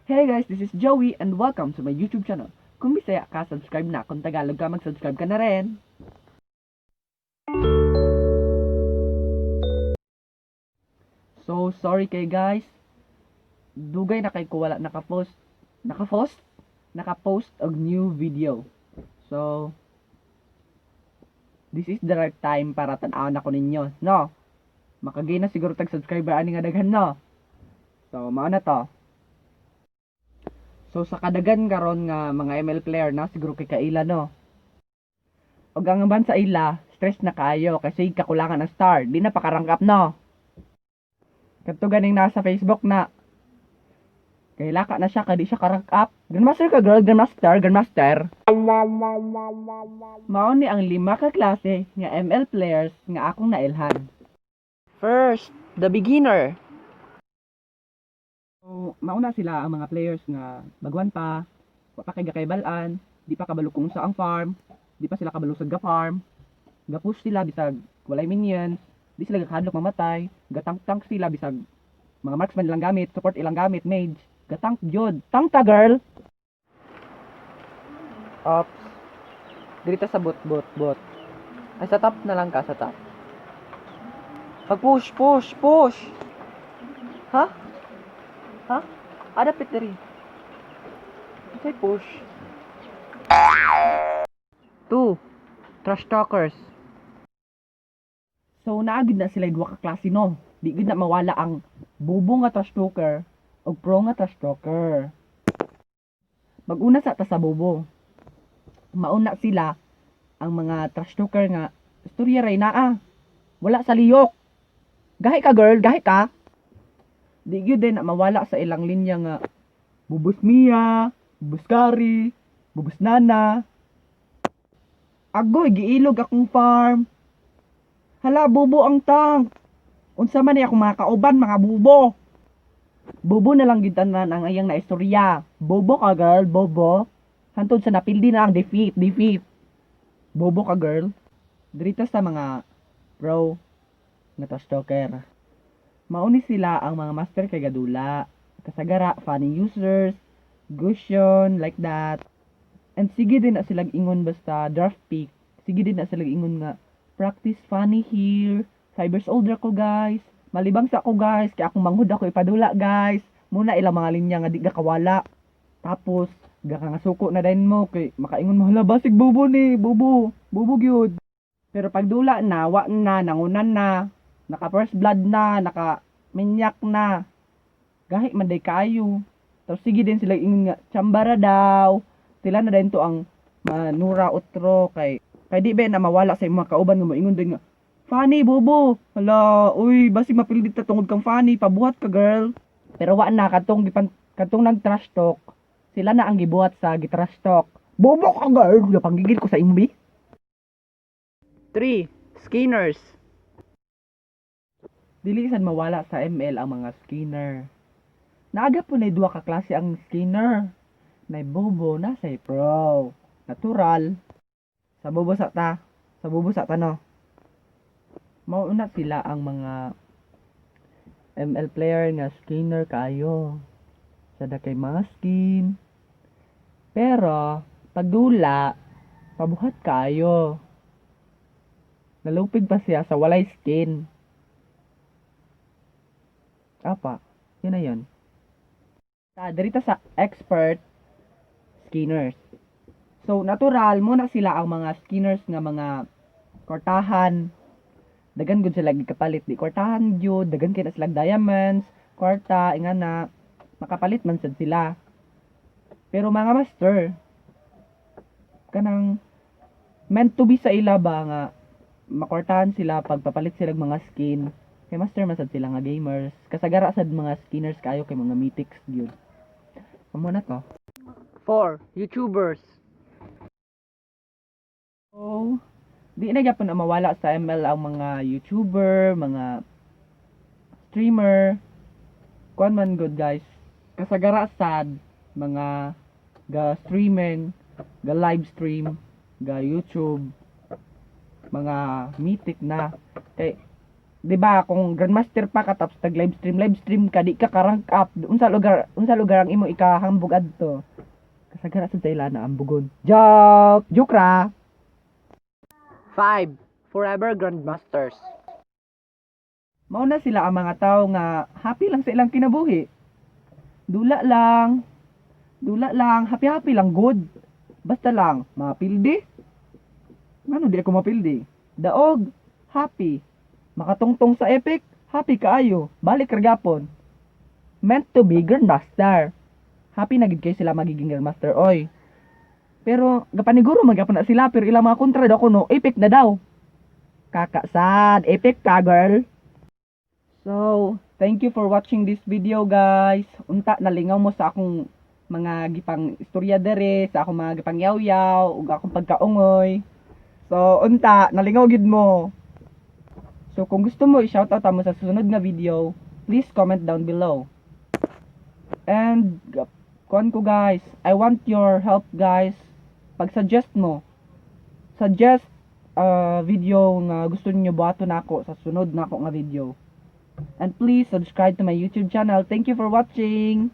Hey guys, this is Joey and welcome to my YouTube channel. Kung Bisaya ka, subscribe na. Kung Tagalog ka, mag-subscribe ka na rin. So, sorry kay guys. Dugay na kay ko wala naka-post. Naka-post? Naka-post og new video. So, this is the right time para tan-awon ako ninyo, no? Makagain na siguro tag subscriber ani nga daghan, no? So, mao na to. So sa kadagan karon nga mga ML player na siguro kay kaila, no? Og ang uban sa ila, stress na kaayo kasi kakulangan ng star, di na paka-rank up, no? Kadto ganing nasa Facebook na kay laka na siya kay di siya ka-rank up. Grandmaster ka, girl, grandmaster, grandmaster. Mao ni ang lima ka klase nga ML players nga akong nailhan. First, the beginner. So, mauna sila ang mga players nga baguhan pa, wa pa kay gakaybal-an, di pa kabalo kung sa ang farm, di pa sila kabalo sa ga-farm, ga-push sila bisag walay minions, di sila gakahadlok mamatay, ga-tank-tank sila bisag mga marksman ilang gamit, support ilang gamit, mage, ga-tank gyud. Tank ta, girl. Ops. Dito sa bot, bot, bot. Ay, sa top na lang ka, sa top. Pag push, push, push. Ha? Ha? Ah, dapat diri. Say push. Two. Trash talkers. So, naa gyud na sila duha ka klase, no? Di gyud na mawala ang bubo nga trash talker o pro nga trash talker. Mag-una sa ta sa bobo. Mauna sila ang mga trash talker nga istorya ray naa. Wala sa liyok. Gahi ka, girl, gahi ka. Di gyud din na mawala sa ilang linya nga bubus Mia, bubus Kari, bubus Nana. Agoy, giilog akong farm. Hala, bubo ang tank. Unsa man ni akong mga kauban, mga bubo. Bobo na lang gyud tanan ang iyang naistorya. Bobo ka, girl, bobo. Hantod sa napildi na ang defeat, defeat. Bobo ka, girl. Dirita sa mga pro nga trash talker. Mauni sila ang mga master kay gadula. Kasagara, funny users, Gusion, like that. And sige din na sila ingon basta draft pick. Sige din na sila ingon nga practice funny here. 5 years older ko, guys. Malibang sa ako, guys. Kaya akong manghud ako ipadula, guys. Muna ilang mga linya nga di ka kawala. Tapos gaka nga suko na din mo kay makaingon mo, "Hala, basig bubo ni, bubo, bubo gyud." Pero pagdula na, wa na, nangunan na, naka first blood na, naka minyak na. Gahi man day kayo. Tapos sige din sila ingon nga chambara daw. Sila na din to ang manura utro kay di ba na mawala sa imong mga kauban nga moingon din nga funny bobo. Hala, uy, basig mapildi ta tungod kang funny, pabuhat ka, girl. Pero wa na kadtong gipan kadtong nag trash talk. Sila na ang gibuhat sa gitrash talk. Bobo ka, girl, panggigil ko sa imo bi. 3. Skinners. Dili sad mawala sa ML ang mga skinner. Naaga po na duha ka klase ang skinner. Nay bobo na say pro. Natural. Sa bobo sa ta. Sa bobo sa ta, no. Mauna sila ang mga ML player nga skinner kayo. Sa kay mga skin. Pero pagdula, pabuhat kayo. Nalupig pa siya sa walay skin. Apa, yun na yun. Ta, dirita sa expert skinners. So, natural, muna sila ang mga skinners nga mga kwartahan. Dagan gud sila gikapalit. Di kwartahan gyud, dagan kay na sila diamonds, kwarta, inga na, makapalit man sad sila. Pero mga master, kanang meant to be sa ila ba nga makwartahan sila pagpapalit sila mga skin. Kay master man sad sila nga gamers. Kasagara sad mga skinners kayo kay mga mythics gyud. Amo na to. 4. YouTubers. So, di na gyapon na mawala sa ML ang mga YouTuber, mga streamer. Kuan man good, guys. Kasagara sad mga ga streaming, ga live stream, ga YouTube, mga mythic na. Kay Di ba kung grandmaster pa ka tapos nag live stream, live stream ka, di ka ka-rank up, unsa lugar ang imo ikahambog adto? Kasagara sa ila na ambugon. Joke! Joke ra! 5. Forever Grandmasters. Mao na sila ang mga tao nga happy lang sa ilang kinabuhi. Dula lang. Dula lang, happy-happy lang good. Basta lang mapildi. Ngano di ako mapildi? Daog, happy. Makatungtong sa epic, happy kaayo. Balik ra gyapon. Meant to be grandmaster. Happy na gid kay sila magiging grandmaster, oy. Pero gapaniguro magyapon na sila, pero ilang mga kontra daw kuno, epic na daw. Kaka-sad, epic ka, girl. So, thank you for watching this video, guys. Unta nalingaw mo sa akong mga gipang istorya dere, sa akong mga gipang yaw-yaw, ug akong pagkaungoy. So, unta nalingaw gid mo. So, kung gusto mo i-shoutout mo sa susunod nga video, please comment down below. And kuan ko, guys, I want your help, guys. Pag-suggest mo. Suggest video nga gusto niyo buhaton nako sa sunod nako nga video. And please subscribe to my YouTube channel. Thank you for watching.